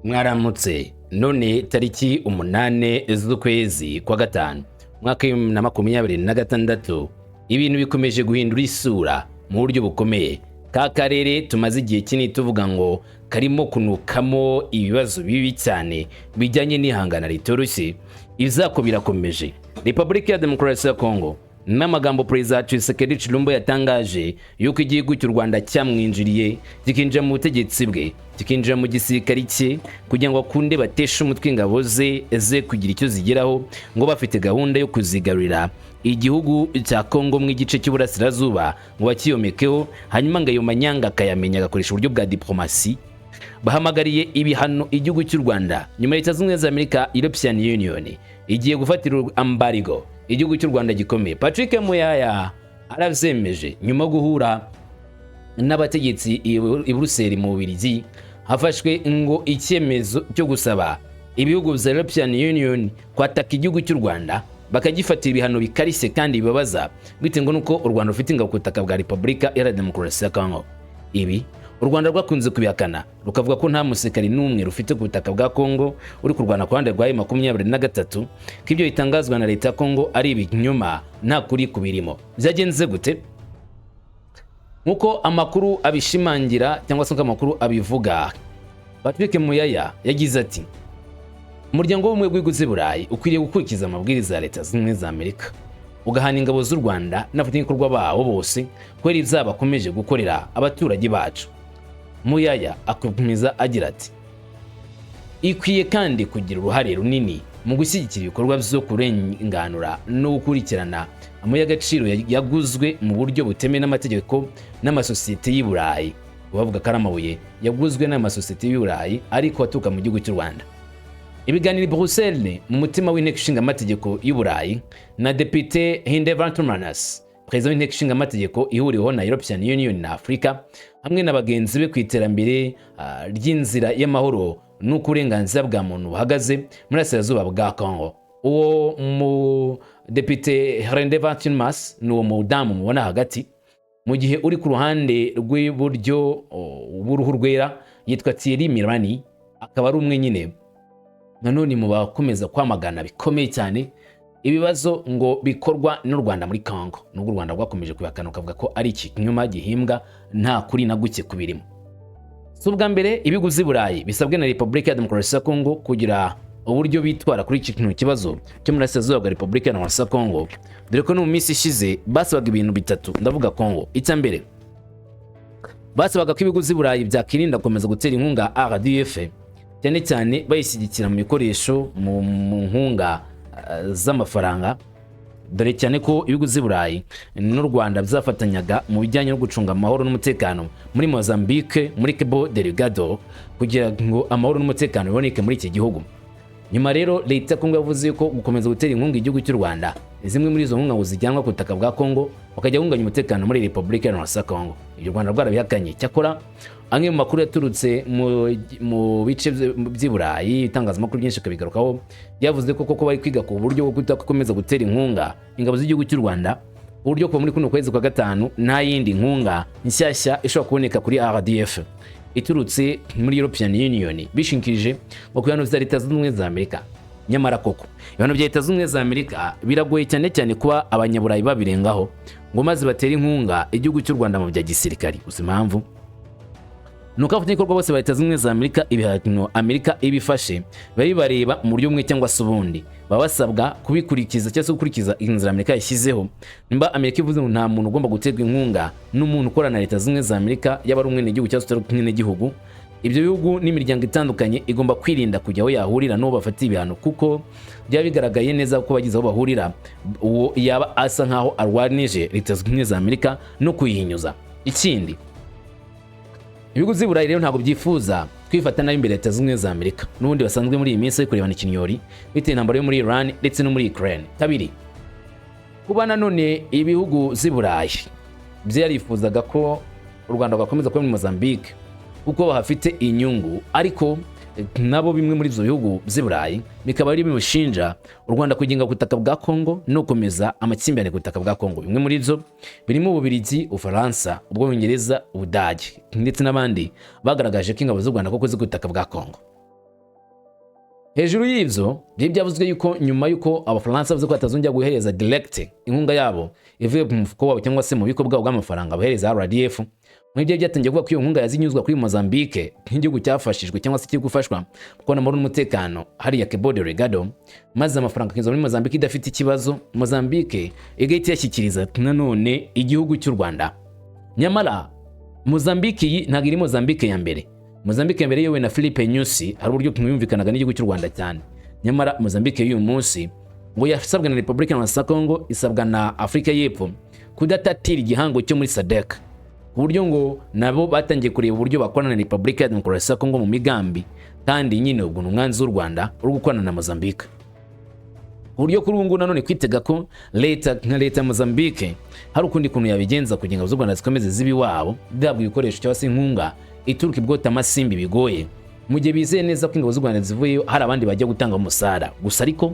Mwaramutse. None tariki 8 z'ukwezi kwa gatanu, umwaka wa 2026, ibintu bikomeje guhindura isura mu buryo bukomeye. Ka karere tumaze igihe kinini tuvuga ngo karimo kunukamo ibibazo bibi cyane bijyanye n'ihangana ritoroshye, ibyago birakomeje. Repubulika ya Demokarasi ya Kongo n'amagambo Perezida Tshisekedi Tshilombo yatangaje yuko igihugu cy'u Rwanda cyamwinjiriye, kikinjira mu butegetsi bwe, kikinjira mu gisirikari cye, kugira ngo akunde bateshe umutwe ingabo ze ze kugira icyo zigeraho, ngo bafite gahunda yo kuzigarurira igihugu cya Kongo mu igice cy'uburasirazuba ngo bakiyomekeho, hanyuma ngo ayo manyanga akayamenya, agakoresha uburyo bwa diplomasi. Bahamagariye ibihano igihugu cy'u Rwanda nyuma ya Leta Zunze Ubumwe za Amerika. European Union igiye gufatira embargo igihugu cy'u Rwanda gikomeye. Patrick Muyaya aravyemeje nyuma yo guhura n'abategetsi i Buruseli mu Bubiligi. Hafashwe ngo icyemezo cyo gusaba ibihugu bya European Union kwataka igihugu cy'u Rwanda, bakagifatira ibihano bikarishye kandi bibabaza, bitewe ngo nuko u Rwanda rufite ingabo ku butaka bwa Repubulika Iharanira Demokarasi ya Kongo. Ibi u Rwanda rwakunze kubihakana, rukavuga ko nta musirikari n'umwe rufite ku butaka bwa Kongo uri kurwana ku ruhande rwa M23, ko ibyo bitangazwa na leta ya Kongo ari ibinyoma, nta kuri kubirimo. Byagenze gute? Nk'uko amakuru abishimangira cyangwa se nk'uko amakuru abivuga, Patrick Muyaya yagize ati: "Umuryango w'Ubumwe bw'Ibihugu by'i Burayi ukwiriye gukurikiza amabwiriza ya Leta Zunze Ubumwe za Amerika, ugahana ingabo z'u Rwanda n'abafatanyabikorwa bawo bose kubera ibyaha bakomeje gukorera abaturage bacu." Muyaya akomeza agira ati: "Ikwiye kandi kugira uruhare runini mu gushyigikira ibikorwa byo kurenganura no gukurikirana amabuye y'agaciro yaguzwe mu buryo butemewe n'amategeko n'amasosiyete y'i Burayi." Bavuga ko ari amabuye yaguzwe n'amasosiyete y'i Burayi ariko aturuka mu gihugu cy'u Rwanda. Ibiganiro i Bruxelles, mu mutima w'Inteko Ishinga Amategeko y'u Burayi, na Depite Hilde Vautmans, perezida w'Inteko Ishinga Amategeko ihuriweho na European Union na Afurika, hamwe na bagenzi be ku iterambere ry'inzira y'amahoro n'uko uburenganzira bwa muntu buhagaze muri Burasirazuba bwa Congo. Uwo mu depite Hilde Vautmans ni uwo mudamu mubona hagati, mu gihe uri ku ruhande rw'iburyo w'uruhu rwera yitwa Thierry Milani, akaba ari umwe nyine nanone mu bakomeza kwamagana bikomeye cyane ibibazo ngo bikorwa n'u Rwanda muri Congo, nubwo u Rwanda rwakomeje kubihakana, rukavuga ko ari ikinyoma gihimbwa, nta kuri na guke kubirimo. Si ubwa mbere ibihugu by'i Burayi bisabwe na Repubulika ya Demokarasi ya Kongo kugira uburyo bitwara kuri iki kintu kibazo cyo muri Burasirazuba bwa Repubulika ya Demokarasi ya Kongo, dore ko no mu minsi ishize basabaga ibintu bitatu. Ndavuga Kongo. Icya mbere, basabaga ko ibihugu by'i Burayi byakirinda gukomeza gutera inkunga RDF, cyane cyane bayishyigikira mu bikoresho, mu nkunga z'amafaranga, dore cyane ko ibihugu by'i Burayi n'u Rwanda byafatanyaga mu bijyanye no gucunga amahoro n'umutekano muri Mozambique, muri Cabo Delgado, kugira ngo amahoro n'umutekano biboneke muri iki gihugu. Nyuma rero leta ya Kongo yavuze ko gukomeza gutera inkunga igihugu cy'u Rwanda, zimwe muri izo nkunga ngo zijyanwa ku butaka bwa Kongo, bakajya guhungabanya umutekano muri Repubulika Iharanira Kongo. Ibyo u Rwanda rwarabihakanye. Cyakora amwe mu makuru yaturutse mu bice by'i Burayi, itangazamakuru byinshi bikabigarukaho, byavuze ko koko bari kwiga ku buryo bwo kudakomeza gutera inkunga ingabo z'igihugu cy'u Rwanda, ku buryo kuva muri kuno kwezi kwa gatanu nta yindi nkunga nshyashya ishobora kuboneka kuri RDF iturutse muri European Union, bishingikirije ngo ku bihano bya Leta Zunze Ubumwe za Amerika. Nyamara koko ibihano bya Leta Zunze Ubumwe za Amerika biragoye cyane cyane kuba Abanyaburayi babirengaho ngo maze batere inkunga igihugu cy'u Rwanda mu bya gisirikari. Gusa impamvu ni uko abafatanyabikorwa bose ba Leta Zunze Ubumwe za Amerika, ibihano Amerika ibifashe biba bibareba mu buryo bumwe cyangwa se ubundi, baba basabwa kubikurikiza cyangwa se gukurikiza inzira Amerika yashyizeho. Nimba Amerika ivuze ngo nta muntu ugomba guterwa inkunga n'umuntu ukorana na Leta Zunze Ubumwe za Amerika, yaba ari umwenegihugu cyangwa se utari umwenegihugu, ibyo bihugu n'imiryango itandukanye igomba kwirinda kujya aho yahurira n'uwo bafatiye ibihano, kuko byaba bigaragaye neza ko bagize aho bahurira, uwo yaba asa nkaho arwanije Leta Zunze Ubumwe za Amerika no kuyihinyuza. Ikindi, ibihugu by'i Burayi rero ntabwo byifuza kwifata nabi imbere ya Leta Zunze Ubumwe za Amerika, n'ubundi basanzwe muri iyi minsi bari kurebana ikinyori bitewe intambara yo muri Iran ndetse no muri Ukraine. Kabiri, kuba nanone ibihugu by'i Burayi byarifuzaga ko u Rwanda rwakomeza kuba muri Mozambique kuko bahafite inyungu, ariko nabo bimwe muri ibyo bihugu by'i Burayi bikaba ari bimushinja u Rwanda kugenga ku butaka bwa Kongo no gukomeza amakimbirane ku butaka bwa Kongo. Bimwe muri byo birimo Ububiligi, Ubufaransa, Ubwongereza, Ubudage ndetse n'abandi bagaragaje ko ingabo z'u Rwanda koko ziri ku butaka bwa Kongo. Hejuru y'ibyo byari byavuzwe yuko nyuma y'uko Abafaransa bavuze ko batazongera guhereza direct inkunga yabo ivuye mu mufuko wabo cyangwa se mu bubiko bwabo bw'amafaranga bohereza RDF, muri ibyo byatangiye kuvuga ko iyo nkunga yazinyuzwa kuri Mozambique nk'igihugu cyafashijwe cyangwa se kiri gufashwa kubona amahoro n'umutekano hariya Cabo Delgado, maze amafaranga akinjizwa muri Mozambique idafite ikibazo, Mozambique igahita iyashyikiriza nanone igihugu cy'u Rwanda. Nyamara Mozambique iyi ntabwo iri Mozambique ya mbere. Mozambique ya mbere yewe na Philippe Nyusi hari uburyo yumvikanaga n'igihugu cy'u Rwanda cyane. Nyamara Mozambique y'uyu munsi ngo yasabwe na Repubulika ya Congo, isabwa na Afurika y'Epfo kudatatira igihango cyo muri SADC, ku buryo ngo nabo batangiye kureba uburyo bakorana na Repubulika ya Demokarasi ya Kongo mu migambi. Kandi nyine ubwo ni umwanzi w'u Rwanda uri gukorana na Mozambique, ku buryo kuri ubu ngubu nanone kwitega ko leta nka leta ya Mozambique hari ukundi kuntu yabigenza kugira ngo z'u Rwanda zikomeze zibe iwabo, zihabwa ibikoresho cyangwa se inkunga ituruka ibwota amasimbi, bigoye, mu gihe bizeye neza ko ingabo z'u Rwanda zivuyeyo hari abandi bajya gutanga umusara gusa. Ariko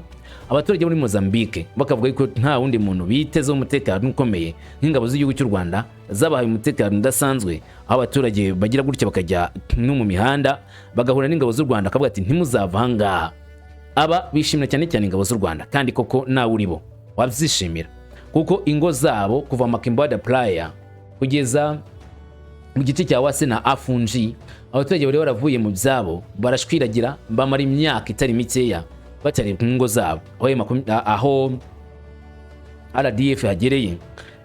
abaturage muri Mozambique bakavuga ko nta wundi muntu bitezeho umutekano ukomeye nk'ingabo z'igihugu cy'u Rwanda zabahaye umutekano udasanzwe, aho abaturage bagira gutya bakajya no mu mihanda bagahura n'ingabo z'u Rwanda, akavuga ati: "Ntimuzava aha ngaha." Aba bishimira cyane cyane ingabo z'u Rwanda, kandi koko nawe uri bo wabyishimira, kuko ingo zabo kuva Makimbada Playa kugeza mu gice cya Wase na Afunji, abaturage bari baravuye mu byabo barashwiragira, bamara imyaka itari mikeya batari mu ngo zabo, aho RDF yagereye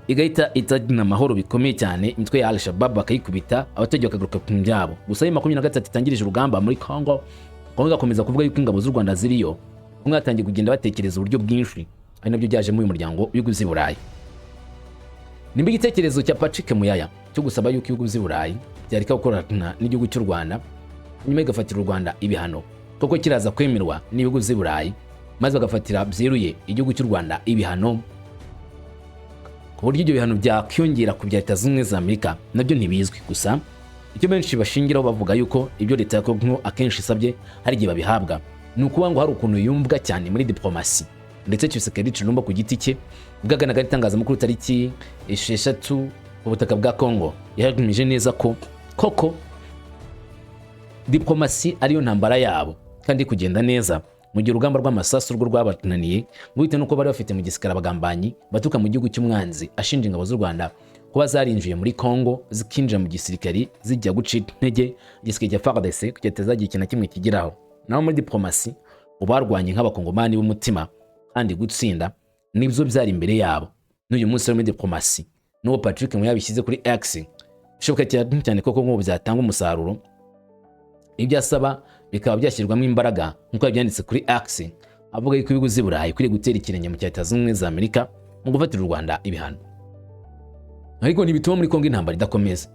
igahita itagina amahoro bikomeye cyane, imitwe ya Al-Shabaab bakayikubita, abaturage bakagaruka ku byabo. Gusa ayo 23 itangirije urugamba muri Congo, Congo igakomeza kuvuga yuko ingabo z'u Rwanda ziriyo, bamwe batangiye kugenda batekereza uburyo bwinshi, ari nabyo byaje muri uyu muryango w'ibihugu by'i Burayi. Nimba igitekerezo cya Patrick Muyaya cyo gusaba yuko ibihugu by'i Burayi byareka gukorana n'igihugu cy'u Rwanda, nyuma igafatira u Rwanda ibihano, koko kiraza kwemerwa n'ibihugu by'i Burayi, maze bagafatira byeruye igihugu cy'u Rwanda ibihano, ku buryo ibyo bihano byakwiyongera ku bya Leta Zunze Ubumwe za Amerika, nabyo ntibizwi. Gusa icyo benshi bashingiraho bavuga yuko ibyo leta ya Kongo akenshi isabye hari igihe babihabwa, ni ukuvuga ngo hari ukuntu yumvwa cyane muri diplomasi. Ndetse Tshisekedi Tshilombo ku giti cye bwagaragara itangazamakuru tariki 6 ku butaka bwa Kongo, yahamije neza ko koko diplomasi ariyo ntambara yabo kandi kugenda neza, mu gihe urugamba rw'amasasu rwo rwabananiye, ngo bitewe n'uko bari bafite mu gisirikare abagambanyi baturuka mu gihugu cy'umwanzi, ashinja ingabo z'u Rwanda kuba zarinjiye muri Congo, zikinjira mu gisirikari, zijya guca intege igisirikare cya FARDC kugira kitazagira ikintu na kimwe kigeraho. Naho muri diplomasi ubarwanye nk'abakongomani b'umutima, kandi gutsinda nibyo byari imbere yabo. N'uyu munsi muri diplomasi, n'uwo Patrick Muyaya yabishyize kuri X, bishoboka cyane koko nk'ubu byatanga umusaruro, ibyo asaba bikaba byashyirwamo imbaraga nk'uko yabyanditse kuri X, avuga yuko ibihugu by'i Burayi bikwiriye gutera ikirenge mu cya Leta Zunze Ubumwe za Amerika mu gufatira u Rwanda ibihano. Ariko ntibituma muri Kongo intambara idakomeza.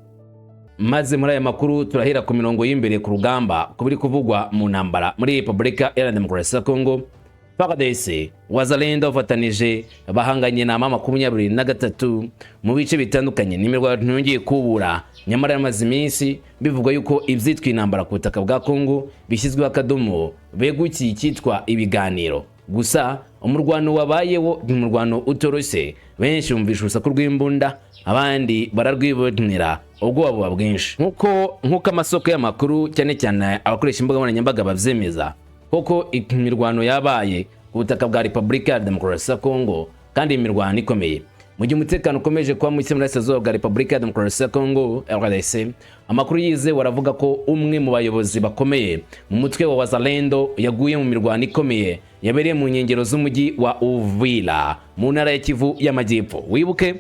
Maze muri aya makuru turahera ku mirongo y'imbere ku rugamba, ku biri kuvugwa mu ntambara muri Repubulika Iharanira Demokarasi ya Kongo. FARDC, Wazalendo bafatanije bahanganye na M23 mu bice bitandukanye n'imirwano yongeye kubura. Nyamara yamaze iminsi bivugwa yuko ibyitwa intambara ku butaka bwa Kongo bishyizweho akadomo, begukiye icyitwa ibiganiro. Gusa umurwano wabayeho ni umurwano utoroshye, benshi bumvisha urusaku rw'imbunda, abandi bararwibonera, ubwoba buba bwinshi, nk'uko amasoko y'amakuru, cyane cyane abakoresha imbuga nkoranyambaga, babyemeza. Koko imirwano yabaye ku butaka bwa Repubulika ya Demokarasi ya Kongo, kandi imirwano ikomeye, mu gihe umutekano ukomeje kuba muke muri Burasirazuba bwa Repubulika ya Demokarasi ya Kongo, RDC. Amakuru yizewe aravuga ko umwe mu bayobozi bakomeye mu mutwe wa Wazalendo yaguye mu mirwano ikomeye yabereye mu nkengero z'umujyi wa Uvira mu ntara ya Kivu y'Amajyepfo. Wibuke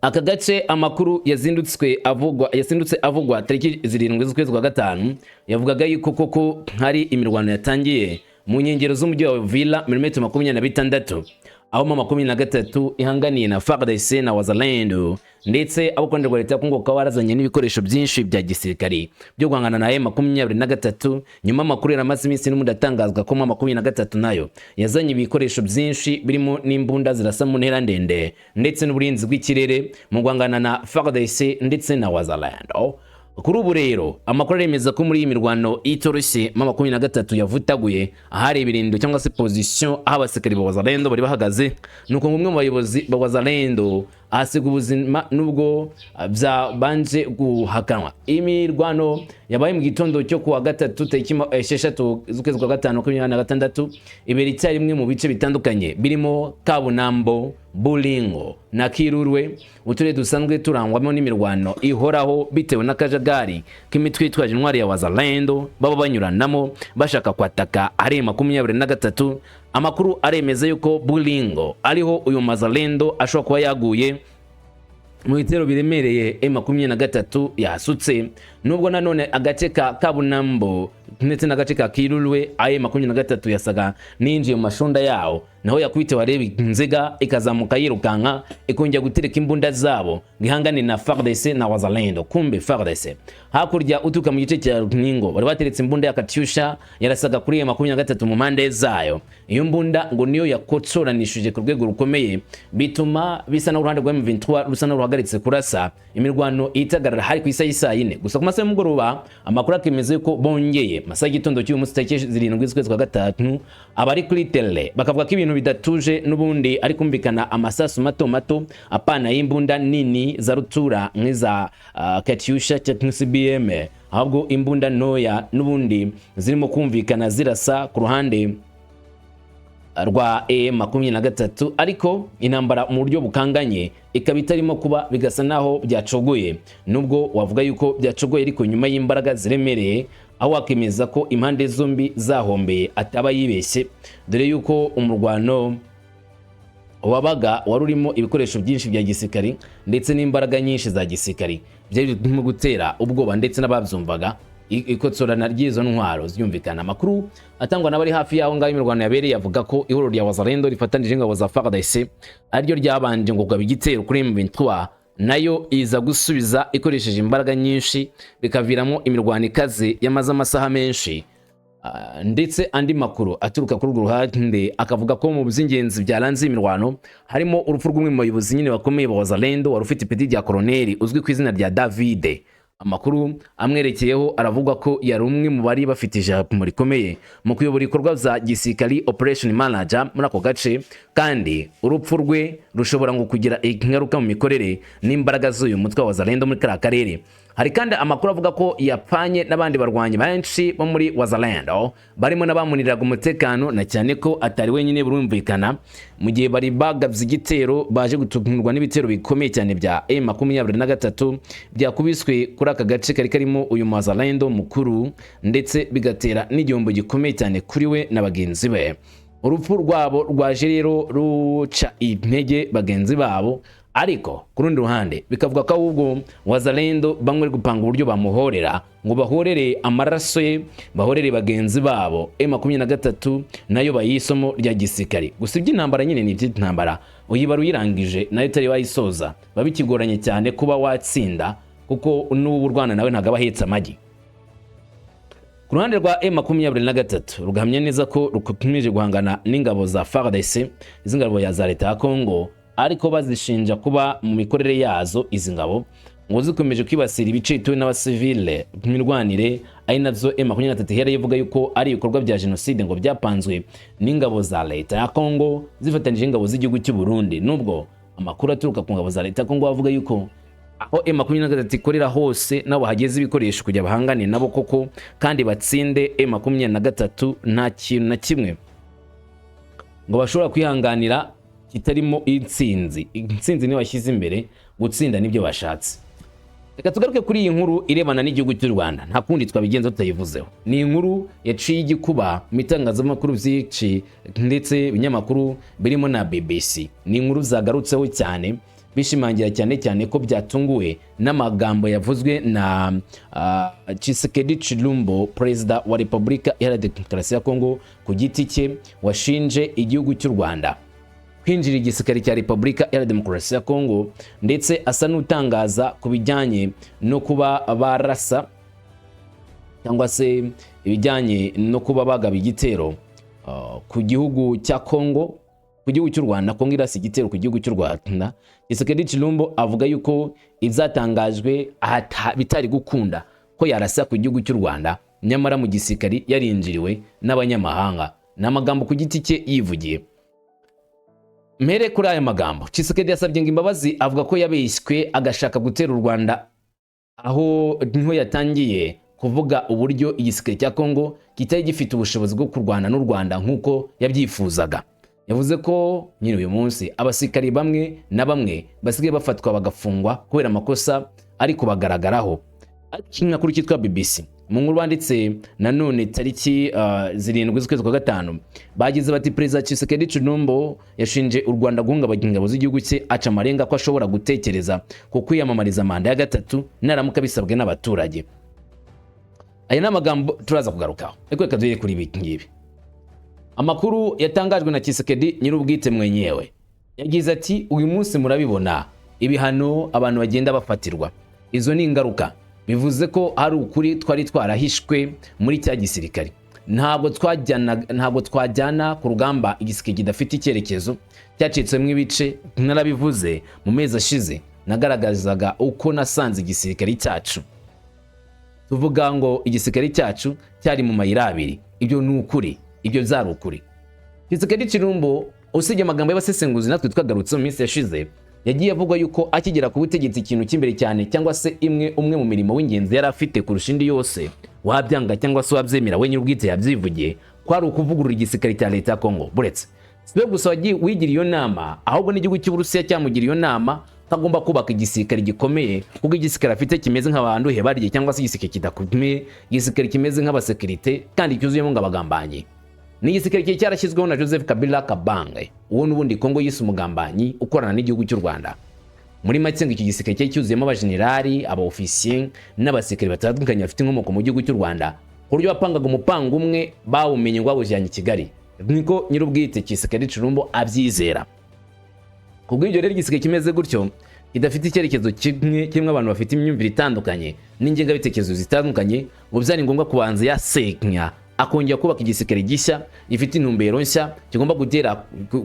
aka gace, amakuru yazindutse avugwa tariki 7 z'ukwezi kwa gatanu yavugaga yuko koko hari imirwano yatangiye mu nkengero z'umujyi wa Uvira, milimetero 26, aho M23 ihanganiye na FARDC na Wazalendo, ndetse abo ku ruhande rwa leta ya Kongo bakaba barazanye n'ibikoresho byinshi bya gisirikari byo guhangana na M23. Nyuma amakuru yaramaze iminsi n'ubundi atangazwa ko M23 nayo yazanye ibikoresho byinshi birimo n'imbunda zirasa mu ntera ndende ndetse n'uburinzi bw'ikirere mu guhangana na FARDC ndetse na Wazalendo. Kuri ubu rero amakuru aremeza ko muri iyi mirwano itoroshye M23 yavutaguye ahari ibirindiro cyangwa se position aho abasirikari ba Wazalendo bari bahagaze, nuko umwe mu bayobozi ba Wazalendo ahasiga ubuzima, nubwo byabanje guhakanwa. Imirwano yabaye mu gitondo cyo kuwa gatatu tariki 6 z'ukwezi kwa gatanu 2026, ibera icyarimwe mu bice bitandukanye birimo Kabunambo, Buringo na Kirurwe, uturere dusanzwe turangwamo n'imirwano ihoraho bitewe n'akajagari k'imitwe yitwaje intwari ya Wazalendo baba banyuranamo bashaka kwataka ari 23. Amakuru aremeza yuko Buringo ariho uyu Mazalendo ashobora kuba yaguye mu bitero biremereye M23 yasutse, nubwo nanone agace ka Kabunambo ndetse n'agace ka Kirurwe aye 23 yasaga ninjiye mu mashunda yawo, naho yakubite wareba inzega ikazamuka yirukanka ikongera gutereka imbunda zabo ngo ihangane na FARDC na Wazalendo. Kumbe FARDC hakurya uturuka mu gice cya Runingo bari bateretse imbunda ya Katyusha yarasaga kuri M23 mu mpande zayo. Iyo mbunda ngo niyo yakotsoranishije ku rwego rukomeye, bituma bisa n'uruhande rwa M23 rusa n'uruhagaritse kurasa, imirwano itagarara hari ku isaha y'isaa 4 gusa. Ku masaha y'umugoroba amakuru akemeza ko bongeye masaha y'igitondo cy'uyu munsi tariki 7 z'ukwezi kwa gatanu, abari kuri tele bakavuga ko ibintu bidatuje n'ubundi, ari kumvikana amasasu mato mato, apana y'imbunda nini za rutura nk'iza Katyusha cyangwa CBM, ahubwo imbunda ntoya n'ubundi zirimo kumvikana zirasa ku ruhande rwa M23, ariko intambara mu buryo bukanganye ikaba itarimo kuba, bigasa naho byacogoye. Nubwo wavuga yuko byacogoye, ariko nyuma y'imbaraga ziremereye, aho wakemeza ko impande zombi zahombeye ataba yibeshye, dore yuko umurwano wabaga wari urimo ibikoresho byinshi bya gisirikari ndetse n'imbaraga nyinshi za gisirikari, byari birimo gutera ubwoba ndetse n'ababyumvaga ikotsorana ry'izo ntwaro ziyumvikana. Amakuru atangwa n'abari hafi y'aho ngaho imirwano yabereye avuga ko ihuriro rya Wazalendo rifatanije ingabo za FARDC ariryo ryabanje ngo kugaba igitero kuri M23, nayo iza gusubiza ikoresheje imbaraga nyinshi, bikaviramo imirwano ikaze yamaze amasaha menshi. Ndetse andi makuru aturuka kuri urwo ruhande akavuga ko mu by'ingenzi byaranze imirwano harimo urupfu rw'umwe mu bayobozi nyine bakomeye ba Wazalendo wari ufite ipeti rya koroneri uzwi ku izina rya Davide. Amakuru amwerekeyeho aravuga ko yari umwe mu bari bafite ijambo rikomeye mu kuyobora ibikorwa bya gisirikari, operation manager, muri ako gace, kandi urupfu rwe rushobora ngo kugira ingaruka mu mikorere n'imbaraga z'uyu mutwe wa Wazalendo muri kariya karere. Hari kandi amakuru avuga ko yapfanye n'abandi barwanyi benshi bo muri Wazalendo, barimo n'abamuniraga umutekano, na cyane ko atari wenyine burumvikana. Mu gihe bari bagabye igitero, baje gutungurwa n'ibitero bikomeye cyane bya M23 byakubiswe kuri aka gace kari karimo uyu Wazalendo mukuru, ndetse bigatera n'igihombo gikomeye cyane kuri we na bagenzi be. Urupfu rwabo rwaje rero ruca intege bagenzi babo, ariko ku rundi ruhande bikavuga ko ahubwo Wazalendo bamwe bari gupanga uburyo bamuhorera, ngo bahorere amaraso ye, bahorere bagenzi babo. M23 nayo bayisomo rya gisirikare. Gusa iby'intambara nyine ni iby'intambara, uyibara uyirangije nayo itari wayisoza biba bikigoranye cyane kuba watsinda, kuko n'ubu urwana nawe ntabwo aba ahetse amagi. Ku ruhande rwa M23 rugahamya neza ko rukomeje guhangana n'ingabo za FARDC, izi ngabo ya za leta ya Congo, ariko bazishinja kuba mu mikorere yazo izi ngabo ngo zikomeje kwibasira ibice bituwe n'abasivile mu mirwanire, ari navyo M23 ihereye ivuga yuko ari ibikorwa bya jenoside ngo byapanzwe n'ingabo za leta ya Congo zifatanyije n'ingabo z'igihugu cy'u Burundi, nubwo amakuru aturuka ku ngabo za leta ya Congo avuga yuko aho M23 ikorera hose nabo hageze ibikoresho kugira bahangane nabo koko kandi batsinde M23. Nta kintu na kimwe ngo bashobora kwihanganira kitarimo intsinzi. Intsinzi niyo bashyize imbere, gutsinda nibyo bashatse. Reka tugaruke kuri iyi nkuru irebana n'igihugu cy'u Rwanda, nta kundi twabigenza tutayivuzeho. Ni inkuru yaciye igikuba mu itangazamakuru byinshi ndetse ibinyamakuru birimo na BBC. Ni inkuru zagarutseho cyane, bishimangira cyane cyane ko byatunguwe n'amagambo yavuzwe na Tshisekedi Tshilombo, perezida wa Repubulika Iharanira Demokarasi ya Kongo ku giti cye, washinje igihugu cy'u Rwanda kwinjira igisirikare cya Repubulika Iharanira Demokarasi ya Kongo, ndetse asa n'utangaza ku bijyanye no kuba barasa cyangwa se ibijyanye no kuba bagaba igitero ku gihugu cya Kongo, ku gihugu cy'u Rwanda, Kongo irasa igitero ku gihugu cy'u Rwanda. Tshisekedi Tshilombo avuga yuko ibyatangajwe bitari gukunda ko yarasa ku gihugu cy'u Rwanda, nyamara mu gisirikari yarinjiriwe n'abanyamahanga. Ni amagambo ku giti cye yivugiye. Mpere kuri aya magambo. Tshisekedi yasabye ngo imbabazi, avuga ko yabeshywe agashaka gutera u Rwanda. Aho niho yatangiye kuvuga uburyo igisirikare cya Congo kitari gifite ubushobozi bwo kurwana n'u Rwanda nk'uko yabyifuzaga. Yavuze ko nyine uyu munsi abasirikari bamwe na bamwe basigaye bafatwa bagafungwa kubera amakosa ari kubagaragaraho. Ikinyamakuru cyitwa BBC, mu nkuru banditse nanone tariki 7 z'ukwezi kwa gatanu, bagize bati: "Perezida Tshisekedi Tshilombo yashinje u Rwanda guhungabanya ingabo z'igihugu cye, aca amarenga ko ashobora gutekereza ku kwiyamamariza manda ya gatatu naramuka bisabwe n'abaturage." Aya ni amagambo turaza kugarukaho, ariko reka duhere kuri ibi ngibi. Amakuru yatangajwe na Tshisekedi nyir'ubwite mwenyewe, yagize ati: "Uyu munsi murabibona ibihano abantu bagenda bafatirwa, izo ni ingaruka. Bivuze ko hari ukuri twari twarahishwe muri cya gisirikare. Ntabwo twajyana ku rugamba igisirikare kidafite icyerekezo, cyacitsemo ibice. Narabivuze mu mezi ashize, nagaragazaga uko nasanze igisirikare cyacu. Tuvuga ngo igisirikare cyacu cyari mu mayira abiri. Ibyo ni ukuri, ibyo byari ukuri." Tshisekedi Tshilombo, usibye amagambo y'abasesenguzi natwe twagarutse mu minsi yashize, yagiye avuga yuko akigera ku butegetsi ikintu cy'imbere cyane, cyangwa se umwe mu mirimo w'ingenzi yari afite kurusha indi yose, wabyanga cyangwa se wabyemera, we nyir'ubwite yabyivugiye ko ari ukuvugurura igisirikare cya leta ya Congo. Buretse si we gusa wagiye wigira iyo nama, ahubwo n'igihugu cy'Uburusiya cyamugira iyo nama ko agomba kubaka igisirikare gikomeye, kuko igisirikare afite kimeze nk'abantu barye, cyangwa se igisirikare kidakomeye, igisirikare kimeze nk'abasekirite kandi cyuzuyemo ngo abagambanyi. Ni igisirikare cyari cyarashyizweho na Joseph Kabila Kabange, uwo n'ubundi Kongo yise umugambanyi ukorana n'igihugu cy'u Rwanda. Muri make, ngo iki gisirikare cyari cyuzuyemo abajenerali, abaofisiye n'abasirikare batandukanye bafite inkomoko mu gihugu cy'u Rwanda, ku buryo bapangaga umupango umwe bawumenye ngo bawujyanye i Kigali. Niko nyir'ubwite Tshisekedi Tshilombo abyizera. Kubw'ibyo rero, igisirikare kimeze gutyo, kidafite icyerekezo kimwe, kirimo abantu bafite imyumvire itandukanye n'ingengabitekerezo zitandukanye, ngo byari ngombwa kubanza yasenya, akongera kubaka igisirikare gishya gifite intumbero nshya, kigomba gutera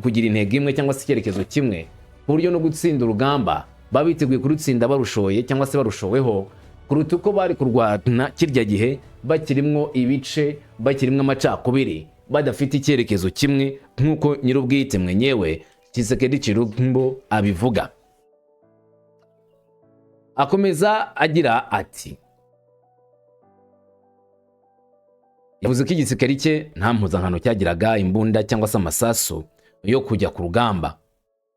kugira intego imwe cyangwa se icyerekezo kimwe, ku buryo no gutsinda urugamba baba biteguye kurutsinda barushoye cyangwa se barushoweho, kuruta uko bari kurwana kirya gihe bakirimwo ibice, bakirimwo amacakubiri, badafite icyerekezo kimwe, nk'uko nyir'ubwite mwenyewe Tshisekedi Tshilombo abivuga. Akomeza agira ati: Yavuze ko igisirikare cye nta mpuzankano cyagiraga, imbunda cyangwa se amasasu yo kujya ku rugamba.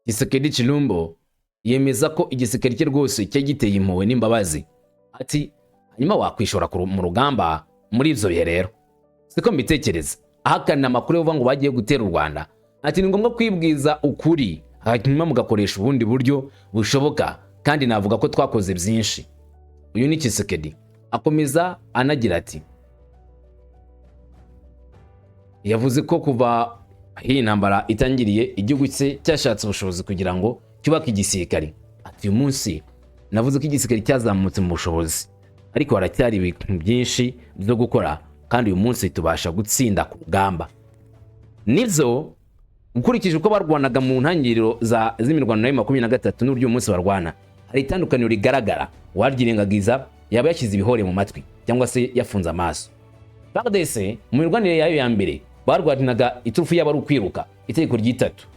Tshisekedi Tshilombo yemeza ko igisirikare cye rwose cyari giteye impuhwe n'imbabazi. Ati: "Hanyuma wakwishora mu rugamba muri ibyo bihe rero? Siko mbitekereza." Ahakana amakuru yo ngo bagiye gutera u Rwanda, ati: "Ni ngombwa kwibwiza ukuri, hanyuma mugakoresha ubundi buryo bushoboka, kandi navuga ko twakoze byinshi." Uyu ni Tshisekedi. Akomeza anagira ati: Yavuze ko kuva aho iyi ntambara itangiriye, igihugu cye cyashatse ubushobozi kugira ngo cyubake igisirikare. Ati: "Uyu munsi navuze ko igisirikare cyazamutse mu bushobozi, ariko haracyari ibintu byinshi byo gukora, kandi uyu munsi tubasha gutsinda ku rugamba." Nibyo, ukurikije uko barwanaga mu ntangiriro z'imirwano ya 23 n'uburyo uyu munsi barwana, hari itandukaniro rigaragara. Uwaryirengagiza yaba yashyize ibihore mu matwi cyangwa se yafunze amaso. FARDC mu mirwanire yayo ya mbere barwanaga iturufu yabo ari ukwiruka, itegeko ry'itatu,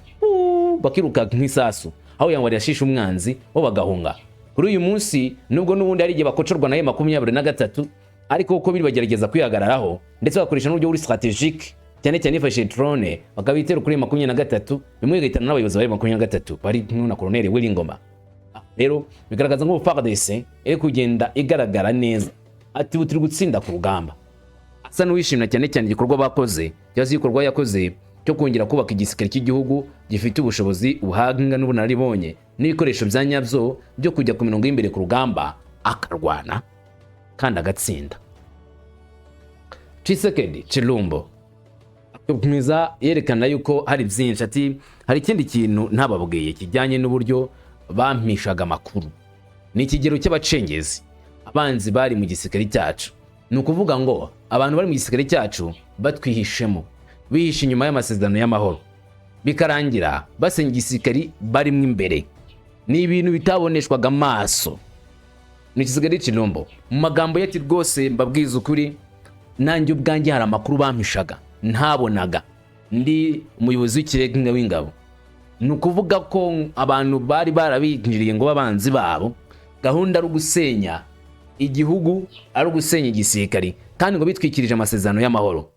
bakiruka nk'isasu, aho yangwa yashisha umwanzi bo bagahunga. Kuri uyu munsi, nubwo n'ubundi hari igihe bakocorwa na 23, ariko uko biri bagerageza kwihagararaho, ndetse bagakoresha n'uburyo buri stratégique, cyane cyane bifashishije drone, bakabitera kuri 23, bimwe bigahitana n'abayobozi bari 23 bari na Colonel Willy Ngoma. Rero bigaragaza nk'ubu FARDC iri kugenda igaragara neza. Ati: "Ubu turi gutsinda ku rugamba." Asa n'uwishimira cyane cyane igikorwa bakoze, cyangwa se igikorwa yakoze cyo kongera kubaka igisirikare cy'igihugu gifite ubushobozi, ubuhanga n'ubunararibonye n'ibikoresho bya nyabyo byo kujya ku mirongo y'imbere ku rugamba, akarwana kandi agatsinda. Tshisekedi Tshilombo akomeza yerekana yuko hari byinshi. Ati: "Hari ikindi kintu ntababwiye kijyanye n'uburyo bampishaga amakuru, ni ikigero cy'abacengezi, abanzi bari mu gisirikare cyacu. Ni ukuvuga ngo abantu bari mu gisirikare cyacu batwihishemo, bihishe inyuma y'amasezerano y'amahoro, bikarangira basenya igisirikari barimo imbere. Ni ibintu bitaboneshwaga amaso." Ni Tshisekedi Tshilombo mu magambo ye. Ati: "Rwose mbabwiza ukuri, nanjye ubwanjye hari amakuru bampishaga ntabonaga, ndi umuyobozi w'ikirenga w'ingabo." Ni ukuvuga ko abantu bari barabinjiriye ngo babanzi babo, gahunda ari ugusenya igihugu, ari ugusenya igisirikari, kandi ngo bitwikirije amasezerano y'amahoro.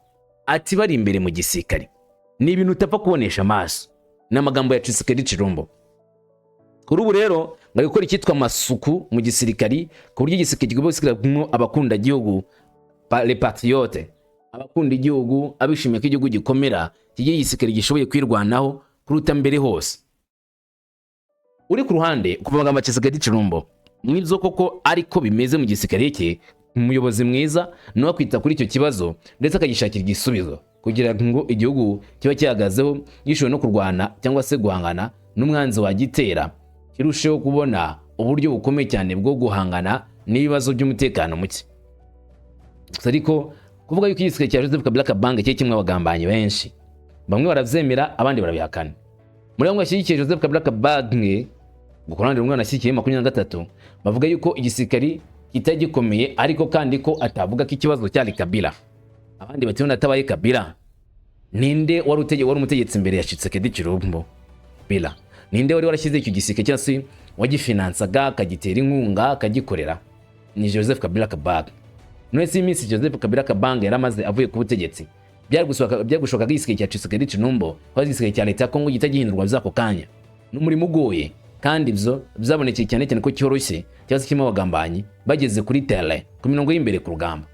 Ati bari imbere mu gisirikari, ni ibintu utapfa kubonesha amaso. Ni amagambo ya Tshisekedi Tshilombo. Kuri ubu rero bari gukora icyitwa amasuku mu gisirikari, ku buryo igisirikare kigomba gusigaramo abakunda igihugu, les patriotes, abakunda igihugu, abishimiye ko igihugu gikomera, kigira igisirikare gishoboye kwirwanaho kuruta mbere hose. Uri ku ruhande kuva amagambo ya Tshisekedi Tshilombo, nibyo koko ariko bimeze mu gisirikare cye. Umuyobozi mwiza niwe kwita kuri icyo kibazo ndetse akagishakira igisubizo kugira ngo igihugu kiba gihagazeho, gishoboye no kurwana cyangwa se guhangana n'umwanzi wagitera, kirusheho kubona uburyo bukomeye cyane bwo guhangana n'ibibazo by'umutekano muke. Gusa ariko kuvuga yuko igisirikare cya Joseph Kabila Kabange kiri kimwe abagambanyi benshi, bamwe barabyemera, abandi barabihakana. Muri bamwe bashyigikiye Joseph Kabila Kabange, ku ruhande rumwe banashyigikiye 23, bavuga yuko igisirikari kitari gikomeye, ariko kandi ko atavuga ko ikibazo cyari Kabila. Abandi bati none atabaye Kabila, ninde wari wari umutegetsi imbere ya Tshisekedi Tshilombo? Bila ninde wari warashyize icyo gisirikare cyangwa se wagifinansaga, akagitera inkunga, akagikorera? Ni Joseph Kabila Kabange. None se iminsi Joseph Kabila Kabange yari amaze avuye ku butegetsi, byari gushoboka ko igisirikare cya Tshisekedi Tshilombo cyangwa igisirikare cya leta ya Kongo gihita gihindurwa by'ako kanya? Ni umurimo ugoye, kandi ibyo byabonekeye cyane cyane ko cyoroshye cyangwa se kirimo abagambanyi bageze kuri terrain, ku mirongo y'imbere ku rugamba.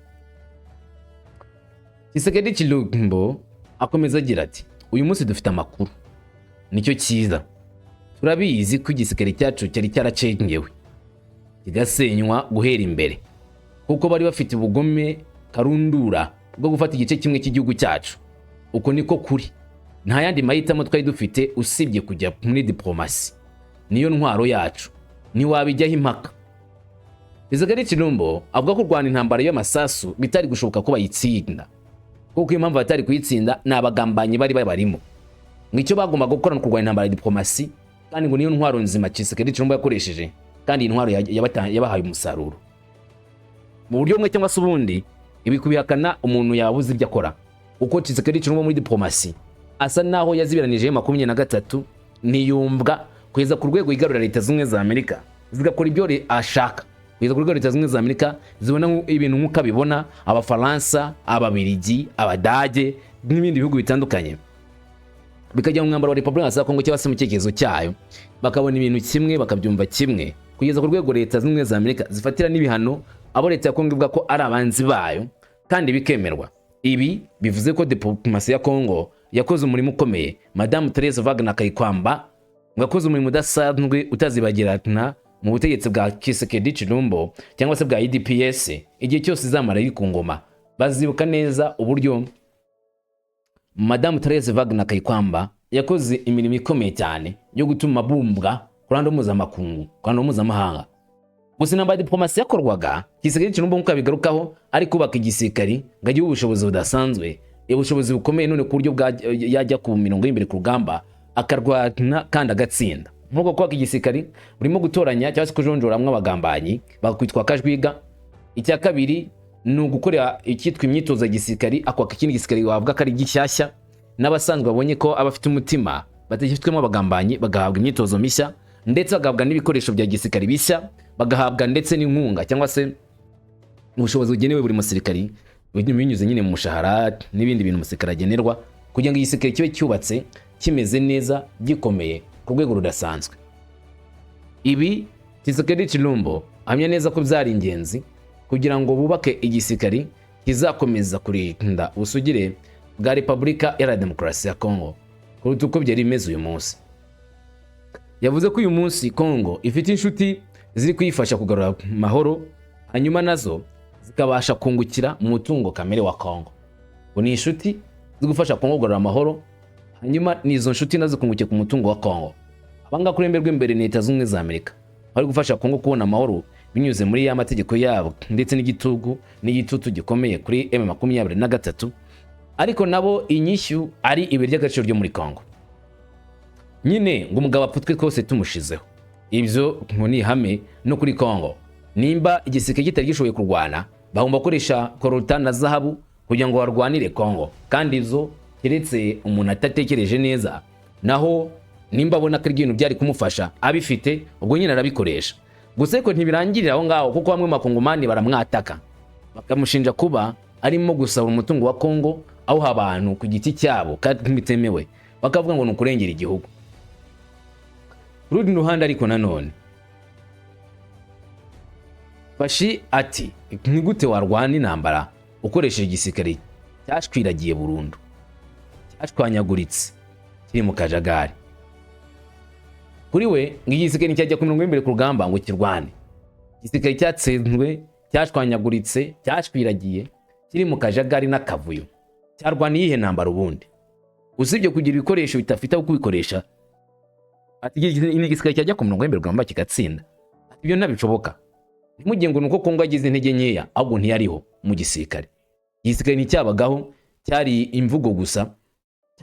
Tshisekedi Tshilombo akomeza agira ati uyu munsi dufite amakuru, nicyo cyiza. Turabizi ko igisirikare cyacu cyari cyaracengewe, kigasenywa guhera imbere, kuko bari bafite ubugome karundura bwo gufata igice kimwe cy'igihugu cyacu. Uko niko kuri, nta yandi mahitamo twari dufite usibye kujya muri diplomasi, niyo ntwaro yacu, ntiwabijyaho impaka. Tshisekedi Tshilombo avuga ko kurwana intambara y'amasasu bitari gushoboka ko bayitsinda, kuko impamvu batari kuyitsinda ni abagambanyi bari babarimo. Ngo icyo bagombaga gukora ni ukurwanya intambara ya diplomasi, kandi ngo niyo ntwaro nzima Tshisekedi Tshilombo yakoresheje, kandi iyi ntwaro yabahaye umusaruro mu buryo bumwe cyangwa se ubundi. Ibi kubihakana umuntu yabuze ibyo akora, kuko Tshisekedi Tshilombo muri diplomasi asa naho yazibiranije 23, ntiyumvwa kugeza ku rwego yigarurira Leta Zunze za Amerika, zigakora ibyo ashaka, kugeza ku rwego Leta Zunze za Amerika zibona ibintu nk'uko abibona, Abafaransa, Ababiligi, Abadage n'ibindi bihugu bitandukanye bikajya mu mwambaro wa Repubulika ya Kongo cyangwa se mu cyerekezo cyayo, bakabona ibintu kimwe, bakabyumva kimwe, kugeza ku rwego Leta Zunze za Amerika zifatira n'ibihano abo leta ya Kongo ivuga ko ari abanzi bayo, kandi bikemerwa. Ibi bivuze ko diplomasi ya Kongo yakoze umurimo ukomeye. Madamu Therese Wagner Kayikwamba ngo yakoze umurimo udasanzwe utazibagirana mu butegetsi bwa Tshisekedi Tshilombo cyangwa se bwa UDPS. Igihe cyose izamara iri ku ngoma, bazibuka neza uburyo Madamu Therese Wagner Kayikwamba yakoze imirimo ikomeye cyane yo gutuma bumbwa ku ruhando mpuzamakungu, ku ruhando mpuzamahanga. Gusa intambara ya diplomasi yakorwaga Tshisekedi Tshilombo, nk'uko abigarukaho, ari kubaka igisirikari ngo agire ubushobozi budasanzwe, ubushobozi bukomeye, none ku buryo yajya ku mirongo y'imbere ku rugamba akarwana kandi agatsinda. Nk'uko kubaka igisirikari burimo gutoranya cyangwa se kujonjoramwo abagambanyi bakakwitwa kajwiga. Icya kabiri ni ugukorera icyitwa imyitozo ya gisirikari, akwaka ikindi gisirikari wavuga ko ari gishyashya, n'abasanzwe babonye ko abafite umutima batagifitwemo abagambanyi bagahabwa imyitozo mishya, ndetse bagahabwa n'ibikoresho bya gisirikari bishya, bagahabwa ndetse n'inkunga cyangwa se ubushobozi bugenewe buri musirikari binyuze nyine mu mushahara n'ibindi bintu umusirikare agenerwa, kugira ngo igisirikare kibe cyubatse, kimeze neza, gikomeye ku rwego rudasanzwe. Ibi Tshisekedi Tshilombo ahamya neza ko byari ingenzi kugira ngo bubake igisirikari kizakomeza kurinda ubusugire bwa Repubulika Iharanira Demokarasi ya Kongo kuruta uko byari bimeze uyu munsi. Yavuze ko uyu munsi Kongo ifite inshuti ziri kuyifasha kugarura amahoro, hanyuma nazo zikabasha kungukira mu mutungo kamere wa Kongo. Ngo ni inshuti ziri gufasha Kongo kugarura amahoro, hanyuma ni izo nshuti nazo zikungukira ku mutungo wa Kongo. Abangaba ku ruhembe rw'imbere ni Leta Zunze Ubumwe za Amerika, bari gufasha Kongo kubona amahoro binyuze muri ya mategeko yabo ndetse n'igitugu n'igitutu gikomeye kuri M23, ariko nabo inyishyu ari ibuye ry'agaciro ryo muri Kongo. Nyine ngo umugabo apfutwe twose tumushizeho. Ibyo ngo ni ihame no kuri Kongo. Nimba igisirikare kitari gishoboye kurwana, bagomba gukoresha coltan na zahabu kugira ngo barwanire Kongo, kandi izo keretse umuntu atatekereje neza. Naho Nimba abona ko ari ibintu byari kumufasha abifite, ubwo nyine arabikoresha. Gusa ariko ntibirangirira aho ngaho, kuko bamwe mu Bakongomani baramwataka, bakamushinja kuba arimo gusahura umutungo wa Kongo awuha abantu ku giti cyabo kandi bitemewe, bakavuga ngo ni ukurengera igihugu. Ku rundi ruhande ariko nanone, Fatshi ati: "Ni gute warwana intambara ukoresheje igisirikare cyashwiragiye burundu, cyashwanyaguritse, kiri mu kajagari?" Kuri we ngo igisirikare nticyajya ku mirongo y'imbere ku rugamba ngo kirwane. Igisirikare cyatsinzwe, cyashwanyaguritse, cyashwiragiye, kiri mu kajagari n'akavuyo, cyarwana iyihe ntambara ubundi, usibye kugira ibikoresho bidafite aho kubikoresha? Ati: "Ni igisirikare cyajya ku mirongo y'imbere ku rugamba kigatsinda?" Ati: "Ibyo ntabishoboka." Ntimugire ngo ni uko Kongo yagize intege nkeya, ahubwo ntiyariho mu gisirikare. Igisirikare nticyabagaho, cyari imvugo gusa,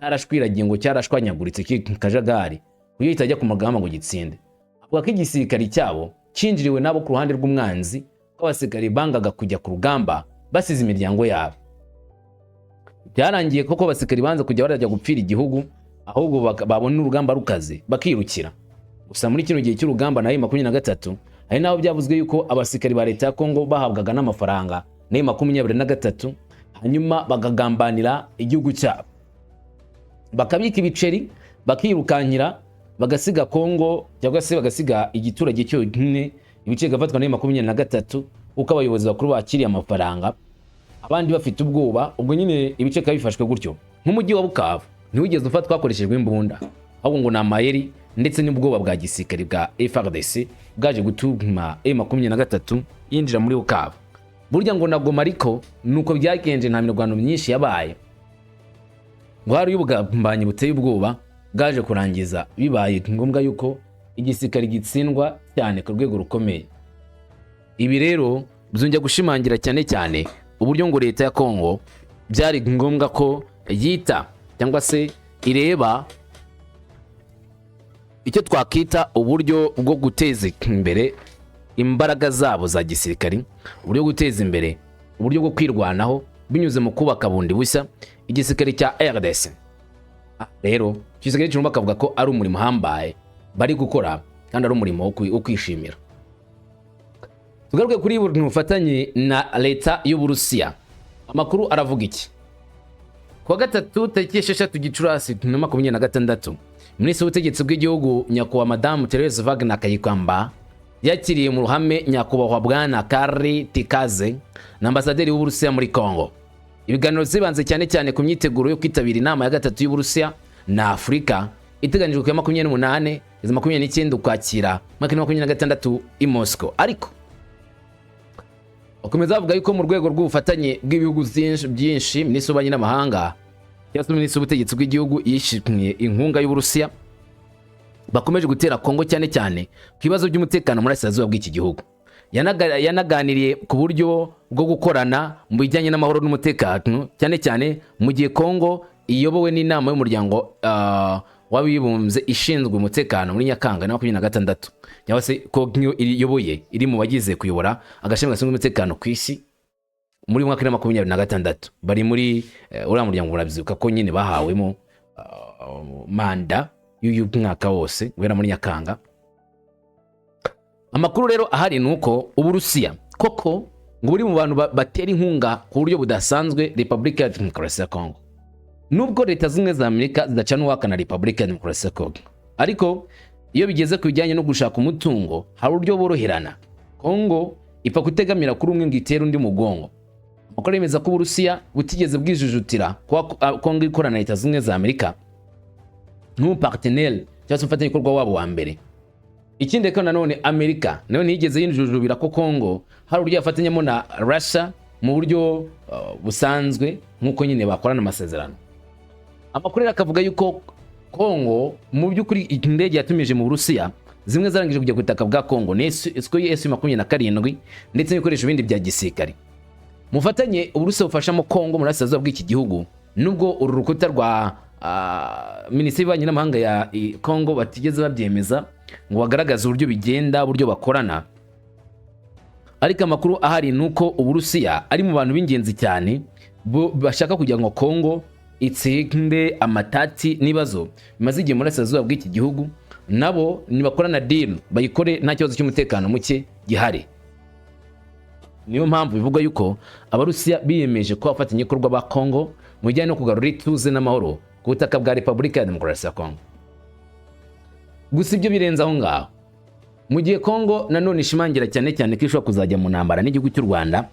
cyarashwiragiye, ngo cyarashwanyaguritse, kiri mu kajagari, kuburyo kitajya ku rugamba ngo gitsinde. Avuga ko igisirikare cyabo cyinjiriwe nabo ku ruhande rw'umwanzi, ko abasirikare bangaga kujya ku rugamba basize imiryango yabo. Byarangiye koko abasirikare banze kujya barajya gupfira igihugu, ahubwo babona urugamba rukaze bakirukira. Gusa muri kino gihe cy'urugamba na M23, hari n'aho byavuzwe yuko abasirikare ba leta ya Kongo bahabwaga n'amafaranga na M23, hanyuma bakagambanira igihugu cyabo, bakabika ibiceri, bakirukankira, bagasiga Kongo cyangwa se bagasiga igiturage cyonyine, ibice bigafatwa na M23, kuko abayobozi bakuru bakiriye amafaranga, abandi bafite ubwoba. Ubwo nyine ibice bikaba bifashwe gutyo. Nk'umujyi wa Bukavu ntiwigeze ufatwa hakoreshejwe imbunda, ahubwo ngo ni amayeri ndetse n'ubwoba bwa gisirikare bwa FARDC bwaje gutuma M23 yinjira muri Bukavu. Burya ngo na Goma ariko nuko byagenje, nta mirwano myinshi yabaye, ngo hari ubugambanyi buteye ubwoba bwaje kurangiza bibaye ngombwa yuko igisirikare gitsindwa cyane ku rwego rukomeye. Ibi rero byongera gushimangira cyane cyane uburyo ngo leta ya Kongo byari ngombwa ko yita cyangwa se ireba icyo twakita uburyo bwo guteza imbere imbaraga zabo za gisirikari, uburyo bwo guteza imbere uburyo bwo kwirwanaho binyuze mu kubaka bundi bushya igisirikare cya RDC. Rero igisirikare cy'u bakavuga ko ari umurimo uhambaye bari gukora kandi ari umurimo wo kwishimira. Tugaruke kuri buri bufatanye na leta y'Uburusiya. Amakuru aravuga iki? Kuwa gatatu tariki 6 Gicurasi 2026, Minisitiri w'Ubutegetsi bw'Igihugu, Nyakubahwa Madamu Therese Wagner Kayikwamba, yakiriye mu ruhame Nyakubahwa Bwana Kari Tikaze na ambasaderi w'Uburusiya muri Congo. Ibiganiro byibanze cyane cyane ku myiteguro yo kwitabira inama ya gatatu y'Uburusiya na Afurika iteganyijwe ku ya 28 kugeza 29 Ukwakira 2026 i Moscow. Ariko bakomeza bavuga yuko mu rwego rw'ubufatanye bw'ibihugu byinshi byinshi, Minisitiri w'Ububanyi n'Amahanga cyangwa se Minisitiri w'Ubutegetsi bw'Igihugu yishimiye inkunga y'Uburusiya bakomeje gutera Kongo, cyane cyane ku bibazo by'umutekano muri Burasirazuba bw'iki gihugu. Yanaganiriye ku buryo bwo gukorana mu bijyanye n'amahoro n'umutekano, cyane cyane mu gihe Kongo iyobowe n'inama y'Umuryango w'Abibumbye ishinzwe umutekano muri Nyakanga na 26, cyangwa se Kongo iyoboye, iri mu bagize kuyobora agashami gashinzwe umutekano ku isi muri mwaka wa 26. Bari muri uriya muryango, murabyibuka ko nyine bahawemo manda y'uyu mwaka wose guhera muri Nyakanga. Amakuru rero ahari ni uko Uburusiya koko ngo buri mu bantu batera inkunga ku buryo budasanzwe Repubulika ya Demokarasi ya Kongo, nubwo Leta Zimwe za Amerika zidacana uwaka na Repubulika ya Demokarasi ya Kongo. Ariko iyo bigeze ku bijyanye no gushaka umutungo, hari uburyo boroherana. Kongo ipfa kutegamira kuri umwe ngo itere undi mugongo. Amakuru yemeza ko Uburusiya butigeze bwijujutira kuba Kongo ikorana na Leta Zimwe za Amerika nk'umupartenaire cyangwa se umufatanyabikorwa wabo wa mbere. Ikindi ariko nanone, Amerika nayo ntiyigeze yinjujubira ko Kongo hari uburyo yafatanyamo na Russia mu buryo busanzwe, nk'uko nyine bakorana amasezerano. Amakuru rero akavuga yuko Kongo mu by'ukuri indege yatumije mu Burusiya zimwe zarangije kujya ku butaka bwa Kongo, ni Sukhoi Su 27 ndetse n'ibikoresho bindi bya gisirikare. Mufatanye Uburusiya bufashamo Kongo mu burasirazuba bw'iki gihugu, nubwo uru rukuta rwa Minisiteri y'Ububanyi n'Amahanga ya Kongo batigeze babyemeza ngo bagaragaze uburyo bigenda, uburyo bakorana, ariko amakuru ahari ni uko Uburusiya ari mu bantu b'ingenzi cyane bashaka kugira ngo Kongo Itsinde amatati n'ibibazo bimaze igihe mu burasirazuba bw'iki gihugu. Nabo nibakorana deal, bayikore nta kibazo cy'umutekano muke gihari. Niyo mpamvu bivugwa yuko Abarusiya biyemeje kuba abafatanyabikorwa ba Congo mu bijyanye no kugarura ituze n'amahoro ku butaka bwa Repubulika ya Demokarasi ya Congo. Gusa ibyo birenze aho ngaho, mu gihe Congo nanone ishimangira cyane cyane ko ishobora kuzajya mu ntambara n'igihugu cy'u Rwanda,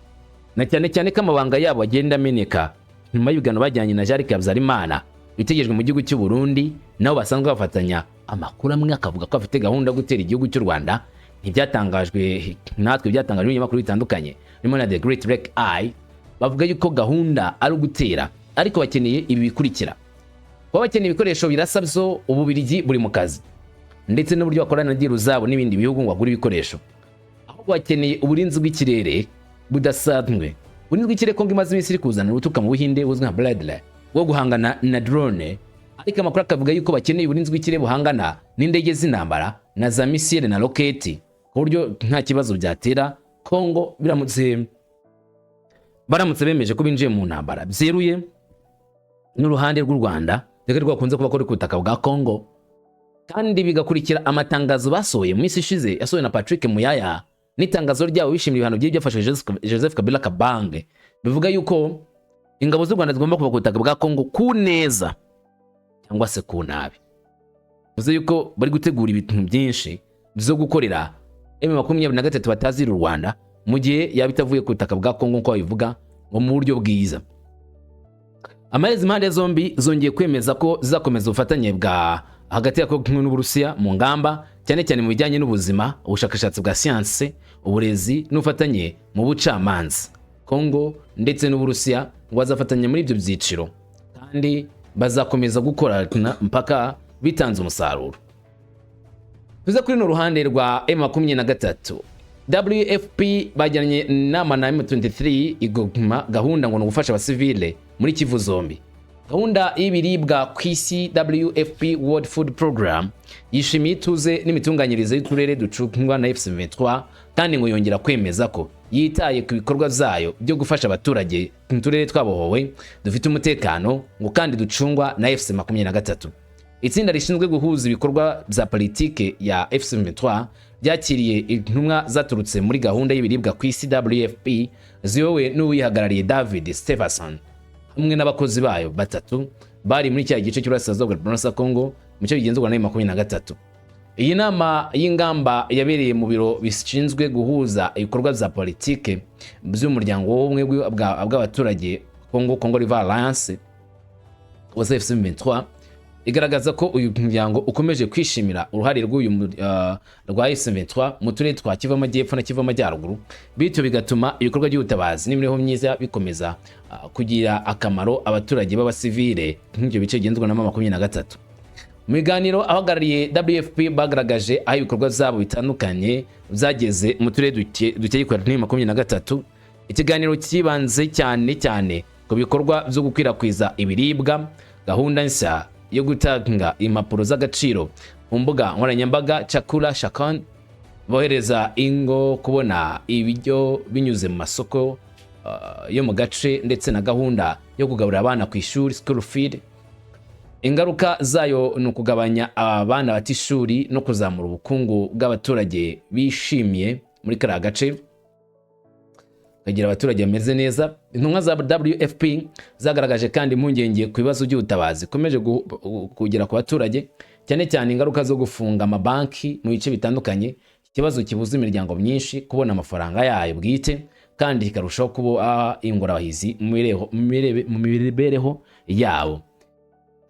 na cyane cyane ko amabanga yabo agenda ameneka nyuma y'ibiganiro bajyanye na Jean Habyarimana bitegerejwe mu gihugu cy'u Burundi, nabo basanzwe bafatanya, amakuru amwe akavuga ko afite gahunda yo gutera igihugu cy'u Rwanda. Ntibyatangajwe natwe, byatangajwe n'ibinyamakuru bitandukanye birimo na The Great Lake Eye. Bavuga yuko gahunda ari ugutera, ariko bakeneye ibi bikurikira: kuba bakeneye ibikoresho birasa byo, Ububirigi buri mu kazi, ndetse n'uburyo bakorana na deal zabo n'ibindi bihugu ngo bagure ibikoresho. Ahubwo bakeneye uburinzi bw'ikirere budasanzwe. Uburinzi bw'ikirere Kongo imaze iminsi iri kuzana ubuturuka mu Buhinde buzwi nka Bradley bwo guhangana na drone, ariko amakuru akavuga yuko bakeneye uburinzi bw'ikirere buhangana n'indege z'intambara na za missile na roketi, ku buryo nta kibazo byatera Kongo biramutse baramutse bemeje ko binjiye mu ntambara byeruye n'uruhande rw'u Rwanda, reka rwakunze kuba kuri ku butaka bwa Kongo. Kandi bigakurikira amatangazo basohoye mu minsi ishize, yasohowe na Patrick Muyaya, n'itangazo ryabo bishimira ibihano byari byafashwe Joseph Kabila Kabange, bivuga yuko ingabo z'u Rwanda zigomba kuva ku butaka bwa Kongo ku neza cyangwa se ku nabi. Bivuze yuko bari gutegura ibintu byinshi byo gukorera M23 batazira u Rwanda mu gihe yaba itavuye ku butaka bwa Kongo, nk'uko babivuga ngo mu buryo bwiza. Amaherezo, impande zombi zongeye kwemeza ko zizakomeza ubufatanye bwa hagati ya Kongo n'Uburusiya mu ngamba, cyane cyane mu bijyanye n'ubuzima, ubushakashatsi bwa siyanse, uburezi n'ubufatanye mu bucamanza. Kongo ndetse n'Uburusiya ngo bazafatanya muri ibyo byiciro, kandi bazakomeza gukorana mpaka bitanze umusaruro. Tuze kuri runo ruhande rwa M23. WFP bajyanye inama na M23 iguma, gahunda ngo ni ugufasha abasivile muri Kivu zombi. Gahunda y'ibiribwa ku isi WFP, World Food Program, yishimiye ituze n'imitunganyirize y'uturere ducungwa na AFC/M23, kandi ngo yongera kwemeza ko yitaye ku bikorwa byayo byo gufasha abaturage mu turere twabohowe dufite umutekano, ngo kandi ducungwa na AFC/M23. Itsinda rishinzwe guhuza ibikorwa bya politike ya AFC/M23 ryakiriye intumwa zaturutse muri gahunda y'ibiribwa ku isi WFP, ziyobowe n'uwihagarariye David Stephenson hamwe n'abakozi bayo batatu, bari muri cya gice cy'uburasirazuba bwa Repubulika ya Congo mu cyo bigenzurwa na 23. Iyi nama y'ingamba yabereye mu biro bishinzwe guhuza ibikorwa bya politike by'umuryango w'ubumwe bw'abaturage Congo, Congo River Alliance wa AFC M23, igaragaza ko uyu muryango ukomeje kwishimira uruhare rw'uyu rwa AFC/M23 mu turere twa Kivu Amajyepfo na Kivu Amajyaruguru, bityo bigatuma ibikorwa by'ubutabazi n'imibereho myiza bikomeza kugira akamaro abaturage b'abasivile nk'ibyo bice bigenzurwa na 23. Mu biganiro, abahagarariye WFP bagaragaje aho ibikorwa byabo bitandukanye byageze mu turere duke kuri 23. Ikiganiro cyibanze cyane cyane ku bikorwa byo gukwirakwiza ibiribwa, gahunda nshya yo gutanga impapuro z'agaciro ku mbuga nkoranyambaga Chakula Shakon, bohereza ingo kubona ibiryo binyuze mu masoko yo mu gace, ndetse na gahunda yo kugaburira abana ku ishuri, school feed. Ingaruka zayo ni ukugabanya abana bata ishuri no kuzamura ubukungu bw'abaturage bishimiye muri kariya gace, kagira abaturage bameze neza. Intumwa za WFP zagaragaje kandi impungenge ku bibazo by'ubutabazi bikomeje kugera ku baturage, cyane cyane ingaruka zo gufunga amabanki mu bice bitandukanye, ikibazo kibuza imiryango myinshi kubona amafaranga yayo bwite kandi kikarushaho kuba ingorabahizi mu mibereho yabo.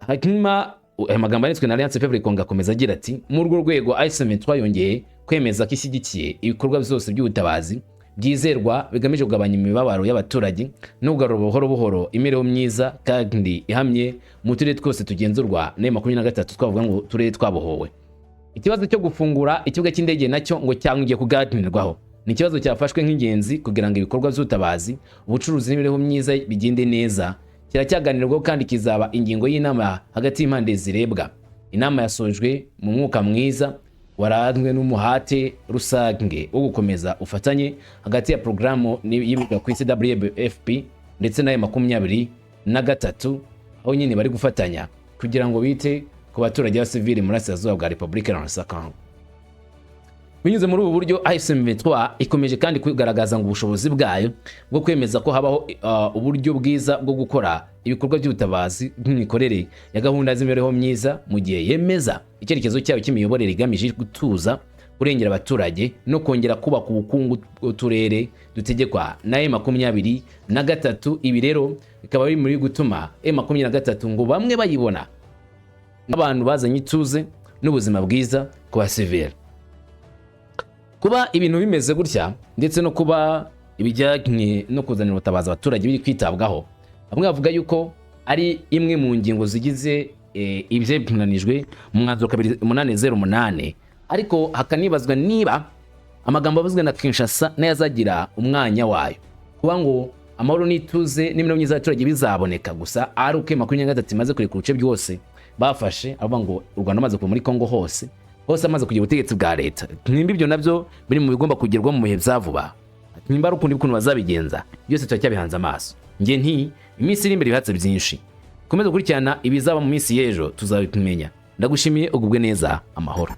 Hanyuma aya magambo yanditswe na Alliance Fleuve Congo akomeza agira ati: "Muri urwo rwego, AFC/M23 yongeye kwemeza ko ishyigikiye ibikorwa byose by'ubutabazi byizerwa bigamije kugabanya imibabaro y'abaturage no kugarura buhoro buhoro imibereho myiza kandi ihamye mu turere twose tugenzurwa na 23, twavuga ngo turere twabohowe." Ikibazo cyo gufungura ikibuga cy'indege nacyo ngo cyangwa kuganirwaho, ni ikibazo cyafashwe nk'ingenzi kugira ngo ibikorwa by'ubutabazi, ubucuruzi n'imibereho myiza bigende neza. Kiracyaganirwaho kandi kizaba ingingo y'inama hagati y'impande zirebwa. Inama yasojwe mu mwuka mwiza waranzwe n'umuhate rusange wo gukomeza ufatanye hagati ya porogaramu y'ibiribwa ku isi WFP ndetse n'ayo 23. aho nyine bari gufatanya kugira ngo bite ku baturage b'abasivili mu burasirazuba bwa Repubulika Iharanira Congo. Binyuze muri ubu buryo, AFC M23 ikomeje kandi kugaragaza ngo ubushobozi bwayo bwo kwemeza ko habaho uburyo bwiza bwo gukora ibikorwa by'ubutabazi bw'imikorere ya gahunda z'imibereho myiza, mu gihe yemeza icyerekezo cyayo cy'imiyoborere igamije gutuza, kurengera abaturage no kongera kubaka ubukungu bw'uturere dutegekwa na M23. Ibi rero bikaba biri muri gutuma M23 ngo bamwe bayibona nk'abantu bazanye ituze n'ubuzima bwiza ku basivili. Kuba ibintu bimeze gutya, ndetse no kuba ibijyanye no kuzanira ubutabazi abaturage biri kwitabwaho, bamwe bavuga yuko ari imwe mu ngingo zigize ibyemeranijwe mu mwanzuro 2808, ariko hakanibazwa niba amagambo avuzwe na Kinshasa nayo azagira umwanya wayo. Kuba ngo amahoro n'ituze n'imibereho myiza y'abaturage bizaboneka gusa ari uko 23 imaze kurekura ibice byose bafashe, avuga ngo u Rwanda rumaze kuva muri Congo hose hose, amaze kugira ubutegetsi bwa leta. Nimba ibyo nabyo biri mu bigomba kugerwaho mu bihe bya vuba, nimba ari ukundi ukuntu bazabigenza, byose turacyabihanze amaso. Njye nti iminsi iri imbere ibihatse byinshi. Komeza gukurikirana ibizaba mu minsi y'ejo, tuzabimenya. Ndagushimiye, ugubwe neza, amahoro.